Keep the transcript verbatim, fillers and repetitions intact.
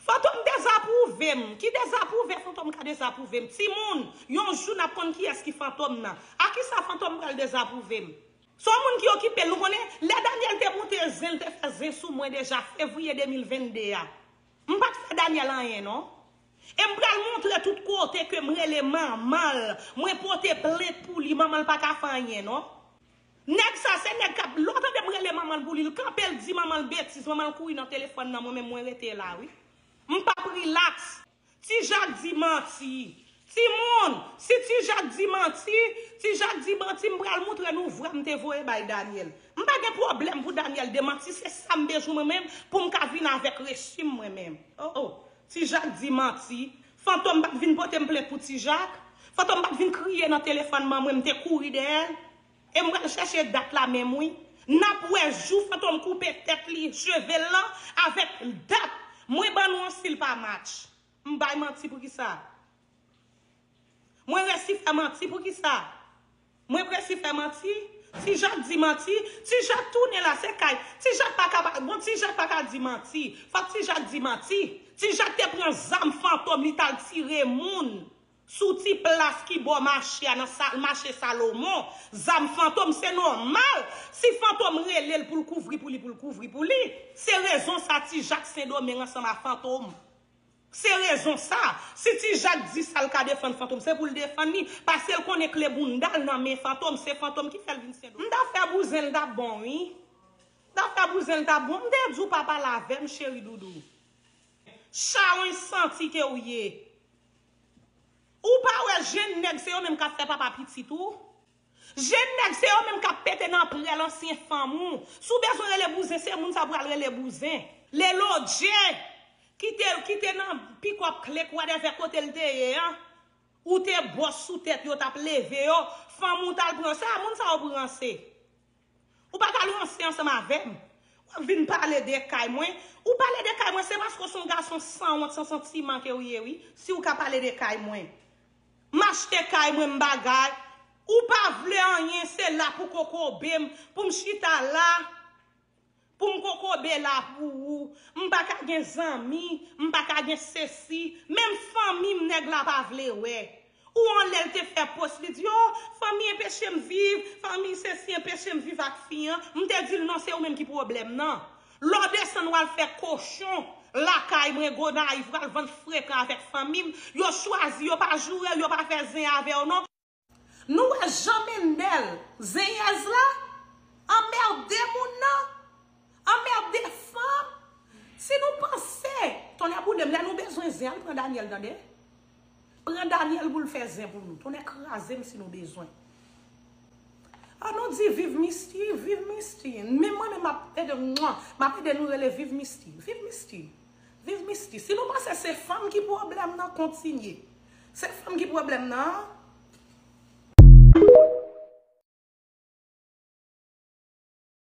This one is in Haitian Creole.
Fantom dezapwouve m. Ki dezapwouve Fantom ka dezapwouve m? Timoun, yon jou n ap konn kiyès ki Fantom nan. A kisa Fantom pral dezapwouve m? Se yon moun ki okipe l, nou konnen. Lè Daniel te monte zen, l te fè zen sou mwen deja fevriye de mil vennde a. M pa t fè Daniel anyen, non. E m pral montre tout kote ke m rele manman l. Mwen pote plent pou li, manman l pa ka fè anyen, non. Nèg sa, se nèg k ap, lè w tande m rele manman l pou li, l kanpe, l di manman l betiz, manman l kouri nan telefòn nan, mwen menm, mwen rete la, wi. M p ap rilaks. Ti Jak di manti. Timoun, si Ti Jak di manti, Ti Jak di manti, m pral moutre nou vwa m te voye bay Daniel. M pa gen pwoblèm pou Daniel demanti, se sa m bezwen mwen menm pou m ka vin avèk resi m mwen menm. Oh, oh. Ti Jak di manti. Fantom pa t vin pote m plent pou Ti Jak. Fantom pa t vin kriye nan telefòn mwen, mwen m te kouri dèyè l. E m pral chèche dat la menm, wi. N ap wè jou Fantom koupe tèt li, cheve l lan, avèk dat. Mwen ban nou an si l pa match. M bay manti pou kisa? Mwen resi fè manti pou kisa? Mwen resi fè manti? Ti Jak di manti, Ti Jak tounen la, se kay. Ti Jak pa ka, bon, Ti Jak pa ka di manti. Fòk Ti Jak di manti. Ti Jak te pran zam Fantom, li t al tire moun sou ti plas ki bò mache a, nan sa, mache Salomon. Zam Fantom, se nòmal. Si Fantom rele l pou l kouvri pou li, pou l kouvri pou li. Se rezon sa Ti Jak Sendomeng ansanm a Fantom. Se rezon sa. Si Ti Jak di sa l ka defann Fantom, se pou l defann li. Paske l konnen kle bounda l nan men Fantom. Se Fantom ki fè l vin Sendomeng. M ta fè bouzen l, l t ap bon, wi. M ta fè bouzen l, l t ap bon. M te di w pa pale avè m, cheri doudou. Chawony santi ke w ye. Ou pa wè jenn nèg se yo menm k ap fè papa pitit ou? Jenn nèg se yo menm k ap pete nan prèl ansyen fanm ou. Si w bezwen rele bouzen, se moun sa pou al rele bouzen. Lelodje, ki te, ki te nan pikòp klek, whatever kote l te ye an. Ou te bòs sou tèt yo, t ap leve yo. Fanm ou t al pran, se a moun sa yo pou ranse. Ou pa ka al ranse ansanm avè m. W ap vin pale de kay mwen. Ou pale de kay mwen, se paske w se yon gason sanwont, san santiman ke w ye, wi. Si w ka pale de kay mwen. M achte kay mwen, m bagay. Ou pa vle anyen, se la pou kokobe m, pou m chita la, pou m kokobe la pou ou. M pa ka gen zanmi, m pa ka gen sesi. Menm fanmi m, nèg la pa vle wè. Ou anlè l te fè pòs, li di, o, fanmi anpeche m viv, fanmi sesi anpeche m viv ak fi an. M te di l, non, se ou menm ki pwoblèm nan. Lè w desann, w al fè kochon lakay mwen, Gonayiv, w al vann frekan avèk fanmi m. Yo chwazi, yo pa joure w, yo pa fè zen avè w, non. Nou wè Jan Mendèl, zenyèz la, anmède moun nan, anmède fanm. Si nou panse, tonnè boule m, lè nou bezwen zen, al pran Daniel, tande. Pran Daniel pou l fè zen pou nou. Tonnè kraze m si nou bezwen. A, nou di viv Misty, viv Misty. Men mwen menm m ap ede, mwa, m ap ede nou rele viv Misty. Viv Misty. Viv Misty. Si nou panse se fanm ki pwoblèm nan, kontinye. Se fanm ki pwoblèm nan,